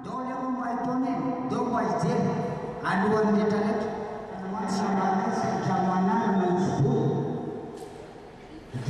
Ndao aleoko mba hitaona e, ndao mba hijery alohan'ny retraretra. Tsy mba misy trano ananana Nosy-Vola.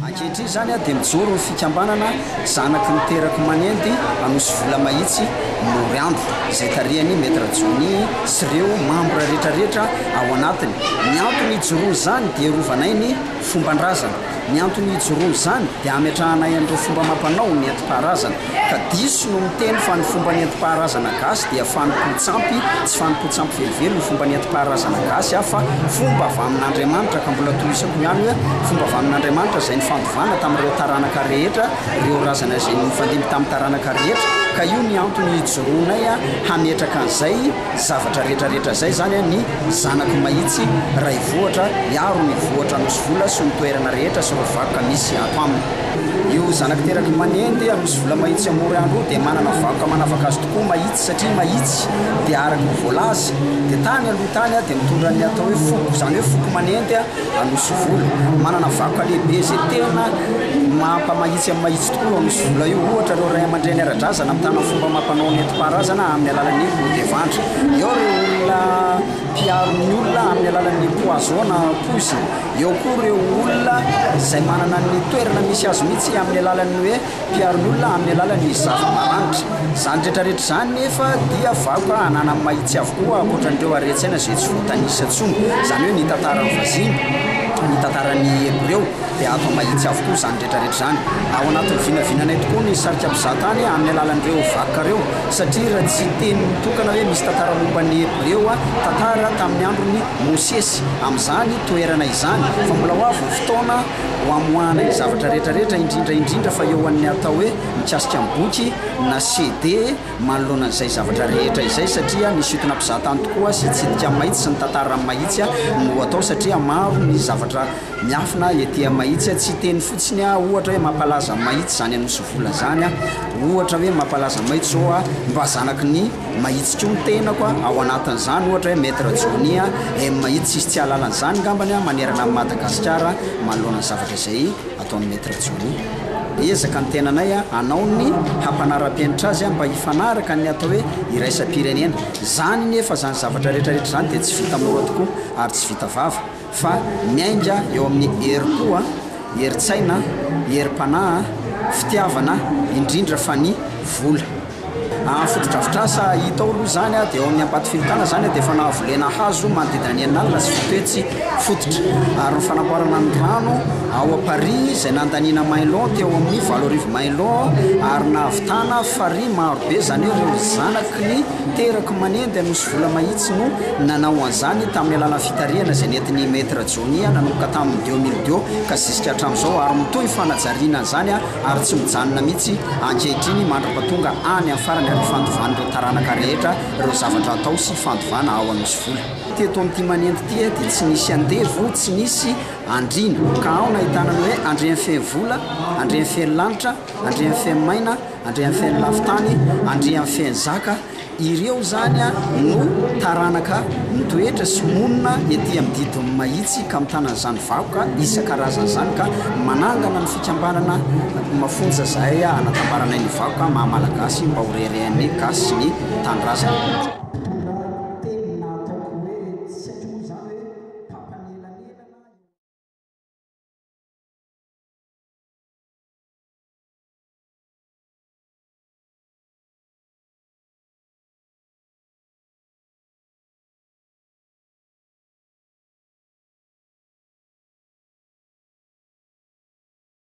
Ankehitriny izany dia mijoro ny fikambanana Zanaky ny Teraky Manendy Anosivola Mahitsy Moriandro izay tarihan'i Maître Johnny sy ireo mambra rehetrarehetra ao anatiny. Ny antony ijoroan'izany dia irovanay ny fomban-drazana. Ny antony ijoroan'izany dia hametrahanay an'ireo fomba amam-panao nentim-paharazana. Ka diso no miteny fa ny fomba nentim-paharazana gasy dia fanompoan-tsampy, tsy fanompoan-tsampy velively ny fomba nentim-paharazana gasy a, fa fomba avy amin'Andriamanitra, ka mbola tohizako ihany hoe fomba avy amin'Andriamanitra izay nifandovana tamin'ireo taranaka rehetra, ireo razana izay nifandimby tamin'ny taranaka rehetra, ka io ny antony hijoroanay hametraka an'izay zavatra rehetra rehetra izay izany a, ny zanak'i Mahitsy Raivohitra hiaro ny vohitra Anosivola sy ny toerana rehetra sy ireo vakoka misy ato aminy. Io zanak'i terak'i Manendy Anosivola Mahitsy Amory Andro dia manana vakoka manavaka azy tokoa Mahitsy satria Mahitsy dia araka ny voalaza dia tany aloha tany dia mitondra ny atao hoe foko izany hoe foko Manendy Anosivola manana vakoka lehibe izay tena mampamahitsy an'i Mahitsy tokoa io Anosivola io ohatra ireo ray aman-dreny ara-drazana mitana ny fomba amam-panao nentim-paharazana amin'ny alalan'ny odevandry eo ireo olona mpiaro ny olona amin'ny alalan'ny poison na poizina Eo koa ireo olona izay manana ny toerana misy azy mihitsy amin'ny alalan'ny hoe mpiaro ny olona amin'ny alalan'ny zava-maranitra. Izany rehetra rehetra izany nefa dia vakoka ananan'ny mahitsy avokoa ankoatran'ireo haren-tsaina izay tsy voatanisa intsony. Izany hoe ny tantaran'ny vazimba, ny tantaran'ny hebreo dia ato mahitsy avokoa izany rehetra rehetra izany. Ao anatin'ny vinavinanay tokoa ny sarika mpizahatany amin'ny alalan'ireo vakoka ireo satria raha tsy teny mitokana hoe misy tantara momba ny hebreo, tantara tamin'ny andron'i Mosesy. amin'izany toerana izany fa mbola ho avy ny fotoana ho amoahana ny zavatra rehetra rehetra indrindra indrindra fa eo an'ny atao hoe mikasika ny boky na CD manoloana an'izay zavatra rehetra izay satria ny sintona mpizahatany tokoa sy hitsidika mahitsy sy ny tantara amin'ny mahitsy no atao satria maro ny zavatra miafina ety amin'ny mahitsy tsy hiteny fotsiny aho ohatra hoe mampalaza mahitsy izany Anosivola izany ohatra hoe mampalaza mahitsy zao aho mba zanaky ny Mahitsy koa ny tenako a, ao anatin'izany ohatra hoe Maître Johnny a, M mahitsy tsisy tsy hahalala an'izany ngambany a, manerana an'i Madagasikara manoloana ny zavatra izay ataon'i Maître Johnny. Ezaka ny tenanay a, hanao ny hampanara-penitra azy a, mba hifanaraka ny atao hoe iraisam-pirenena. Izany nefa izany zavatra rehetra rehetra izany dia tsy vita mora tokoa ary tsy vita vava fa miainga eo amin'ny herim-po a, herin-tsaina, herim-panahy, fitiavana, indrindra fa ny vola. Ny fotodrafitrasa hita ao aloha izany dia ao amin'ny Ambatofinotana izany dia efa nahavolena hazo manodidina ny enina alina sy 700 fototra. Ary ny fanamboarana ny rano ao Amparihy izay nandaniana mailon teo amin'ny 8000 mailon ary nahavitana farihy marobe izany hoe ireo zanaky ny teraky Manendy Anosivola Mahitsy no nanao an'izany tamin'ny alalan'ny fitarihana izay nentin'i Maître Johnny nanomboka tamin'ny 2002 ka zisika hatramin'izao ary mitohy fanajariana an'izany ary tsy mijanona mihitsy ankehitriny mandra-pahatonga any amin'ny farany ary fandovan'ireo taranaka rehetra ireo zavatra atao sy fandovana ao Anosivola. Teto amin'ity Manendy ity dia tsy nisy andevo, tsy nisy andriana, ka ao nahitana ny hoe Andrianfehinivola, Andrianfehinilanitra, Andrianfehinimaina, Andrianfehinilafitany, Andrianfehinizaka, Ireo izany no taranaka mitoetra sy monina ety amin'ny didin'ny Mahitsy ka mitana an'izany vakoka isan-karazany izany ka manangana ny fikambanana mafonja izahay hanatambaranay ny vakoka maha Malagasy mba ho reharehan'ny Gasy sy ny tanindrazana.